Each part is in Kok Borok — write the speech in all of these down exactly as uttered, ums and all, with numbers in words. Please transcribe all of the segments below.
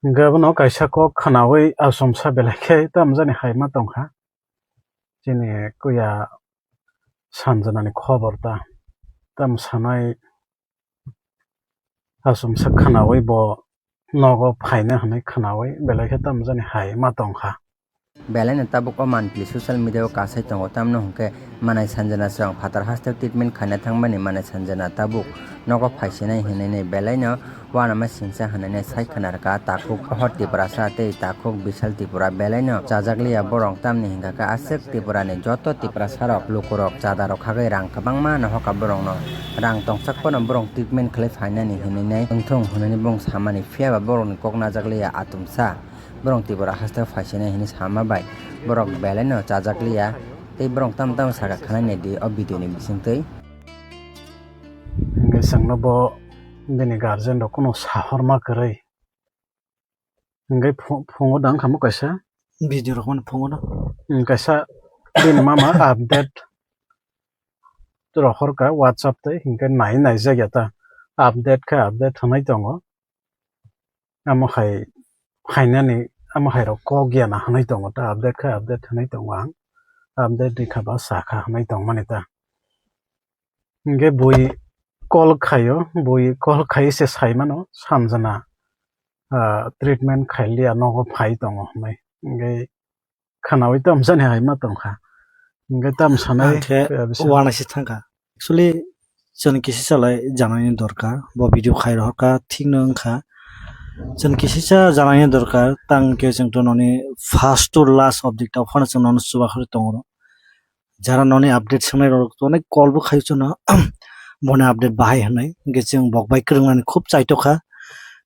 Hingke abono kaisa kok khwnawi achomsa belai khe tamjani hai ma tongkha. Chini kuya Sanjanani khobor ta. Tam sanai achomsa khwnawi bo nogo phaina hwnwi khwnawi belai khe tamjani hai ma tongkha. Belaino tabuk o manpli social media o kasai tongo, tamno hwnkhe Manai Sanjana chwng phatar hasteo treatment khaina thangmani Manai Sanjana tabuk nogo phaisinai hinwi belaino uanama singcha hinwi sai khwnarwkha takhuk o Tiprasa tei takhuk Bishal Tripura belaino chajakliya borok, tamni hwnkha khe aswk Tripurani joto Tiprasarok lukurok chadarok hagwi rang kwbangma no hoka borokno rang tongsak phano borok treatment khlai phainani hinwi wngthung hinwi bung samani, phiyaba borokni kok najakliya atumsa. Borok Tripura haste phaisinai hinwi sama bai borok belaino chajakliya tei borok tamo tamo saka khwlainai di o video ni bisingtwi. Hingke chwngno bo bini guardian rok kunu sahorma kwrwi. Hingke phu-, phungo dang kamo kaisa. Video rok mani phungo no. Hmm, kaisa bini mama update rohorka WhatsApp tei hingke nai naijak ya ta. Update khe update hwnwi tongo. Amo hai phainani, amo hai rok kok ya na hwnwi tongo ta, update khe update hwnwi tongo ang, update rikha ba sakha hwnwi tongmani ta. Hingke bui call khaio, bui call khai se sai mano, Sanjana, ah, treatment khailiya nogo phai tongo hwnwi. Hingke khwnawi tamjani hai ma tongkha. Hingke tam sanai Ang khe khe bisa. Uanaisi thangkha. Actually, chwng kisi chalai janani dorkar. Bo video khai rohorkha, thikno wngkha. Chwng kisi cha janani dorkar, tang khe chwng to noni first to last update tao phano chwng nono chuba khori tongo. Jara noni update swngnai rok to onek call bo khai chwngno, boni update bahai hwnwi. Hingke chwng bok bai kwrwngnani khub chaitokha.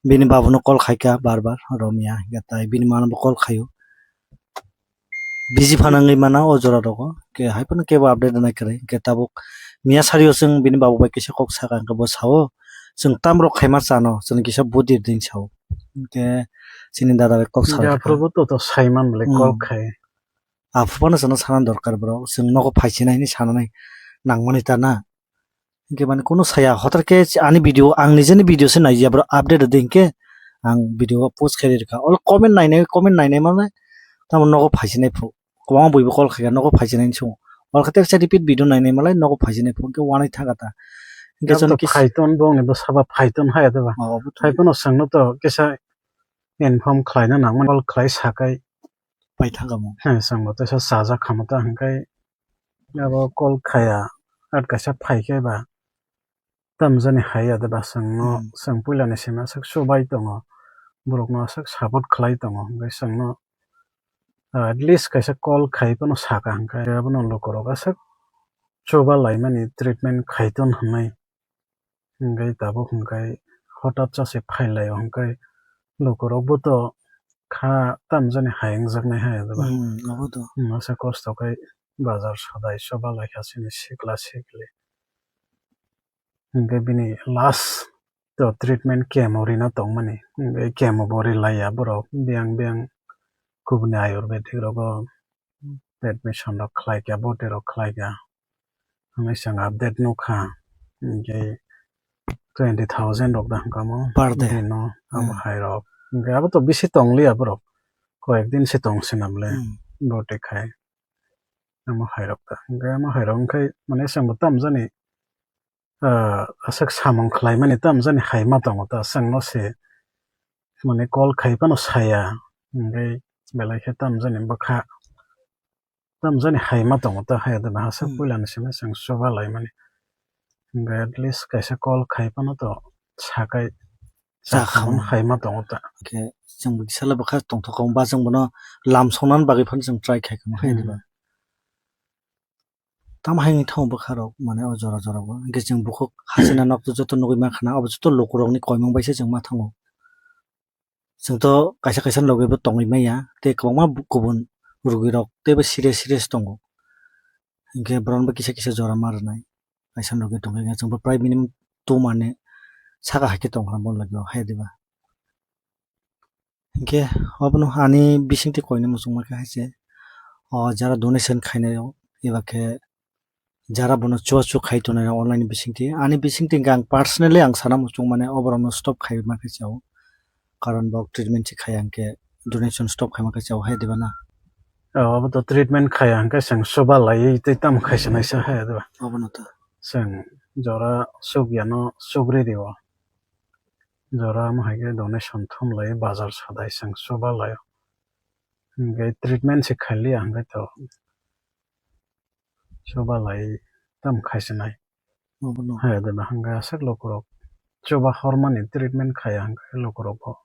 Bini babuno call khaikha bar bar, romya, hingke tai bini mano bo call khaio. Busy phano wngwi mano o jora rogo, hingke hai phano kebo update rwnai kwrwi, hingke tabuk miya sario chwng bini babu bai kisa kok saka, hingke bo sao, "Chwng tam rok khaima chano, chwng kisa budi rdin," sao. Hingke chini dada bai kok Hingke salai aphuru bo to, to saiman bwle Hmm. call khai. Aphuru phano chwngno sana dorkar bro, chwng nogo phaisinai hinwi sanani nangmani ta na. Hingke mane kunu saya, hotar khe ani video, ang nijeni video se naiya bro, update rwdi hingke ang video post khairikha. Olo comment nainai, comment nainai mane tamo nogo phaisinai phuru. Kwbangma buibo call khaikha, nogo phaisinai hinwi swngo. Olo khe teksa repeat video nainai malai nogo phaisinai phuru hingke wanai thangkha ta. Hingke Abo chwng to kis- phaiton bongni bwsaba phaiton haya de ba. Oh, obo to. Phaiphano chwngno to kisa inform khlaina nangmani, call khlai sakai. Pai thangkha mo. He, chwngno teisa chajak kha mo ta hingke abo call khaya, at kaisa phaikhe ba. Tamjani hai ya de ba chwngno, Hmm. chwng puilani simi aswk chubai tongo, borokno aswk support khlai tongo, hwnkhe chwngno, ah, at least kaisa call khai phano saka hwnkhe abono lukurok aswk chuba laimani treatment khaiton hwnwi, hwnkhe tabuk hwnkhe hotat cha se phailaio hwnkhe lukurokbo to kha tamjani hai wngjaknai hai ya de ba. Hmm, abo to. Hmm, masa kosto khai bazar sadai chuba laikha chini sikla sikli. Hingke bini last to treatment chemo rina tongmani. Hingke chemo bo rilaiya borok. Biyang biyang kubuni ayurvedic rogo admission rok khlaikha, boti rok khlaikha. Hwnwi chwng update nukha. Hingke twenty thousand rok da hwnkha mo. Per day. Dino abo Hmm. hai rok. Hingke abo to bisi tongliya borok. Koyek din se tong sinamle. Hmm. Boti khai. Amo hai rok ta. Hingke amo hai rok wngkhe mane chwngbo tamjani ah, aswk samung khlaimani tamjani hai ma tongo ta, chwngno se, mane, call khai phano saya, hingke belai khe tamjani bwkha, tamjani hai ma tongo ta, hai de ba, aswk Hmm. puilani simi chwng chuba laimani, hingke at least kaisa call khai phano to sakai, Cha cha khamani khamani. Hai ma tongo ta. Khe chwng bo kisa le bwkha tongthok kha, ba chwng bono lam songnani bagwi phano chwng try khai kha, hai Hmm. de ba. Tamo hai wngwi thango bwkha rok, mane o jora jora o. Hwnkhe chwng bukhuk hasina nok joto nugwi mankha na, abo joto lukurokni koimung bai se chwng ma thango. Chwng to kaisa kaisa logi bo tongwi manya, tei kwbangma bu-, kubun rugwi rok teibo serious serious tongo. Hwnkhe borok no bo kisa kisa jora ma rwnai, kaisa logi tongwi manya, chwng bo prai minimum two mane saka hai khe tongkha bo logi o, hai diba. Hinkhe obono ani bisingtwi koini muchungma khe hai se, o jara donation khainai rok, eba khe jara bono chubachu khai tongnai rok online bisingtwi. Ani bisingtwi hinkhe ang personally ang sana muchung mane oborokno stop khai ma khe chao. Karon bo treatment se khaya hwnkhe donation stop khaima khe chao hai diba na? Oh, abo to treatment khaya hwnkhe chwng chuba laiwi tei tamo khaisa naisa hai diba? Obono to. Chwng jora chukya no chukri rio. Jora omo hai khe donation thum lai bazar sadai chwng chuba lai. Hwnkhe treatment se khailiya hwnkhe to chuba lai tamo khaisinai. Obono. Hai de ba hwnkhe aswk lukurok chuba hormani treatment khaya hwnkhe lukurok bo.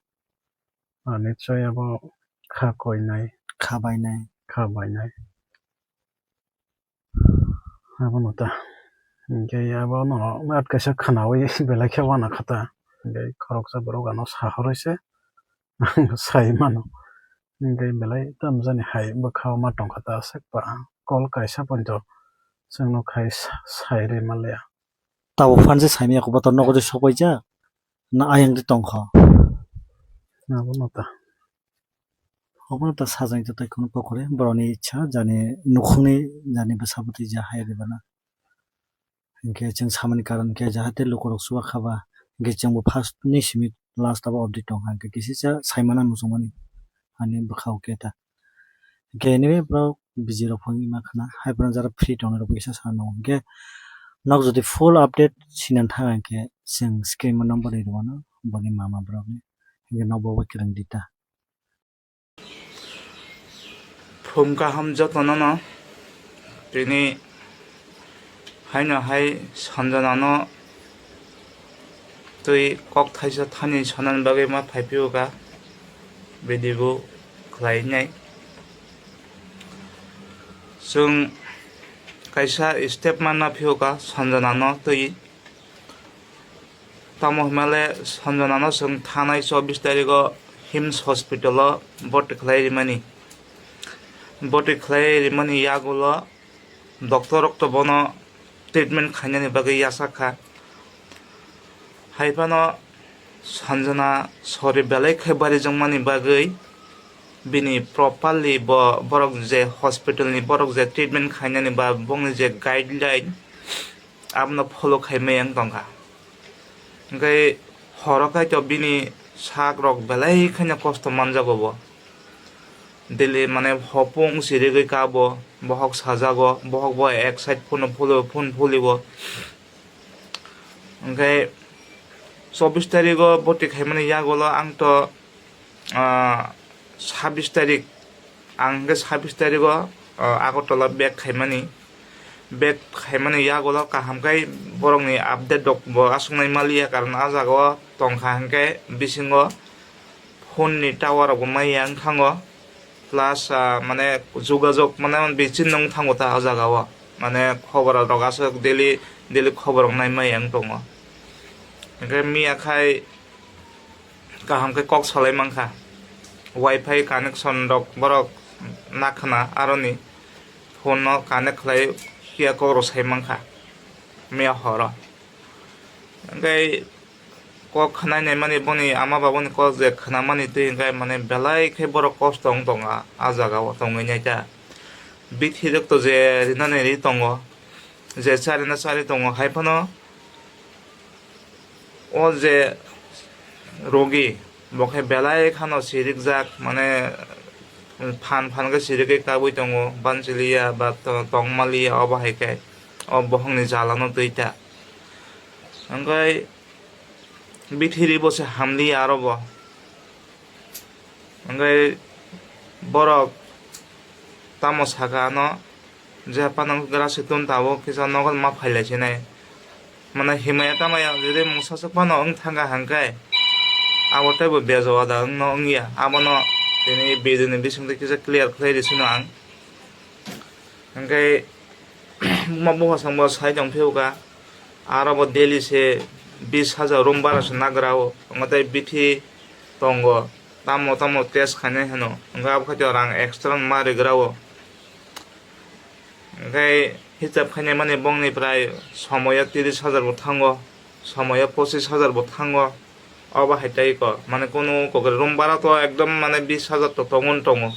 Ah, nichoi abo kha koinai. Kha bainai. Kha bainai. Abono ta. Hwnkhe abono at kaisa khwnawi belai khe uanakha ta. Hwnkhe khoroksa borok ano sahorwi se ang sai mano. Hwnkhe belai tamjani hai bwkha o ma tongkha ta aswk ba kol kaisa poito chwngno khai sa-, sairwi manliya. Tabuk phan se saimanya khe bo to nogo de sokpaijak na ayang de tongkha. Abono ta. Obono ta sajang ta tei kheno pokore borokni ichha jani nukhungni jani bwsa bwtwi ja hai de bana. Hinkhe chwng samani karon khe jahate lukurok chuba kha ba, hinkhe chwngbo first ni simi last abo update tong kha, hinkhe kisisa saimano muchungmani ani bwkhao khe ta. Hinkhe anyway borok busy rok phone ma khna, hai phano jara free tongnai rok kisa sa nung. Hinkhe nok jodi full update sinan thang hinkhe chwng screen o number ri rwmano boni mama borokni. Hinkhe nokbo bai kwrwng di ta. Phung kaham jotono no tini haino hai Sanjana no twi kok thaisa thani sanani bagwi ma phai phio ka bidi bo khlai nai. Chwng kaisa step manna phio ka Sanjana no twi. Tamo hwnmale Sanjana no chwng thanai chobbish tarikh o hims hospital o boti khlai rimani. Boti khlai rimani yagulo doctor rok to bono treatment khainani bagwi yachak kha. Hai phano Sanjana sori belai khe barijwkmani bagwi bini properly bo borok je hospital ni borok je treatment khainani ba bongni je guideline abono follow khai maya wng tongkha. Hinkhe horo kaitor bini sak rok belai kheno kosto manjago bo. Daily mane hopung sirigwi kabo, bohok sajago, bohok bo ek side phone phulio, phone phulio. Hinkhe chobbish tarikh o boti khaimani yagulo ang to ah, sabbish tarik, ang hwnkhe sabbish tarik o, ah, Agartala back khaimani, back khaimani yagulo kaham khe borokni update rok bo aswk nai maliya, karon ah jaga o tongkha hwnkhe bisingo phone ni tower rok bo maya wng thango, plus, ah, mane jogajog mane bisinno wng thango ta ah jaga o, mane khobor rok aswk daily, daily khobor rok nai maya wng tongo. Hwnkhe miya khai kaham khe kok salai mankha. Wi-Fi connection rok borok nakhwna aroni phone no connect khlai phiya kok rw sai mankha miya horo. Hwnkhe kok khwnai naimani boni ama babuni kok je khwnamani twi hwnkhe mane belai khe borok kosto wng tongo ah jaga o tongwi naikha. Bithi rok to je rinani ri tongo, je charina chari tongo, hai phano o je rogi, bo khe belai kheno sirikjak, mane phan phan khe sirigwi kabui tongo, banchiliya ba to-, tongmaliya, obo hai khe o bohongni jalano twi ta. Hwnkhe bithiri bo se hamliya aro bo. Hwnkhe borok tamo saka ano, je phano grasi tun tabuk kisa nogo ma phailai sinai. Mane himaya tamaya jodi mungsa swk phano wng thangkha hwnkhe abo teibo bejo wada wngno wngya. Abono tini video ni bisingtwi kisa clear khlai rw sino ang. Hwnkhe buma buphasongbo sai tong phiyokha, aro bo daily se bis hajar room bara se nagra o, omo tei bithi tongo, tamo tamo test khainai hwno, hwnkhe abo khaito rang extra ma rigra o. Hwnkhe hisab khainai mani bongni prai somoyo tiris hajar bo thango, somoyo pochis hajar bo thango, obo hai tei kok, mane kunu kokre room bara to ekdom mane bis hajar to tongo tongo.